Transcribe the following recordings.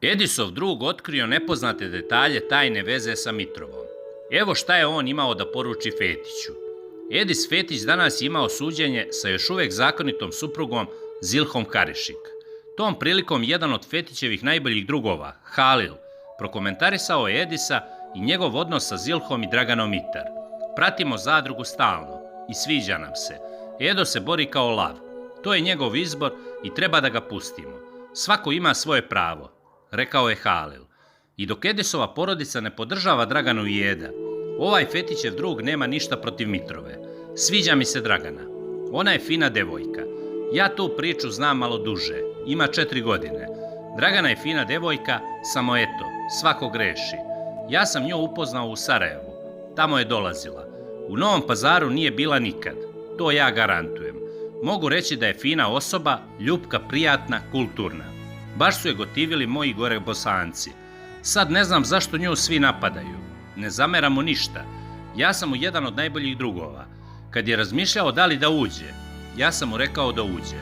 Edisov drug otkrio nepoznate detalje tajne veze sa Mitrovom. Evo šta je on imao da poruči Fetiću. Edis Fetić danas je imao suđenje sa još uvek zakonitom suprugom Zilhom Karišik. Tom prilikom jedan od Fetićevih najboljih drugova, Halil, prokomentarisao je Edisa i njegov odnos sa Zilhom i Draganom Mitar. Pratimo zadrugu stalno i sviđa nam se. Edo se bori kao lav. To je njegov izbor i treba da ga pustimo. Svako ima svoje pravo, rekao je Halil. I dok Edisova porodica ne podržava Draganu i Eda, ovaj Fetićev drug nema ništa protiv Mitrove. Sviđa mi se Dragana. Ona je fina devojka. Ja tu priču znam malo duže. Ima 4 godine. Dragana je fina devojka, samo eto, svako greši. Ja sam nju upoznao u Sarajevu. Tamo je dolazila. U Novom Pazaru nije bila nikad. To ja garantujem. Mogu reći da je fina osoba, ljupka, prijatna, kulturna. Baš su je gotivili moji gore Bosanci. Sad ne znam zašto nju svi napadaju. Ne zameram mu ništa. Ja sam mu jedan od najboljih drugova. Kad je razmišljao da li da uđe, ja sam mu rekao da uđe.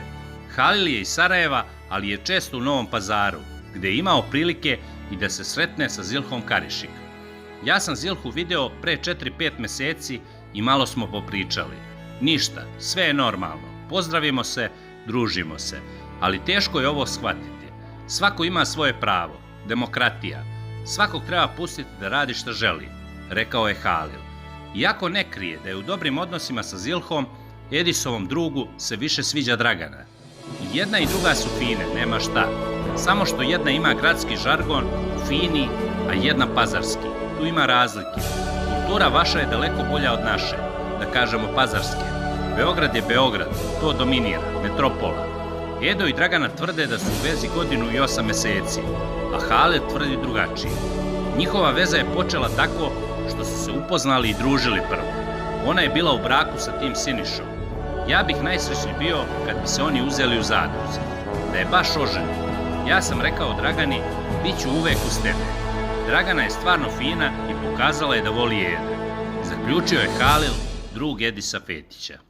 Halil je iz Sarajeva, ali je često u Novom Pazaru, gde je imao prilike i da se sretne sa Zilhom Karišik. Ja sam Zilhu video pre 4-5 meseci i malo smo popričali. Ništa, sve je normalno. Pozdravimo se, družimo se. Ali teško je ovo shvatiti. Svako ima svoje pravo, demokratija. Svakog treba pustiti da radi šta želi, rekao je Halil. Iako ne krije da je u dobrim odnosima sa Zilhom, Edisovom drugu se više sviđa Dragana. I jedna i druga su fine, nema šta. Samo što jedna ima gradski žargon, fini, a jedna pazarski. Tu ima razlike. Kultura vaša je daleko bolja od naše, da kažemo pazarske. Beograd je Beograd, to dominira, metropola. Edo i Dragana tvrde da su u vezi 1 i 8 meseci, a Halil tvrdi drugačije. Njihova veza je počela tako što su se upoznali i družili prvo. Ona je bila u braku sa tim Sinišom. Ja bih najsrećniji bio kad bi se oni uzeli u zadruzi. Da je baš oženi. Ja sam rekao Dragani, bit ću uvek uz tebe. Dragana je stvarno fina i pokazala je da voli Eda. Zaključio je Halil, drug Edisa Fetića.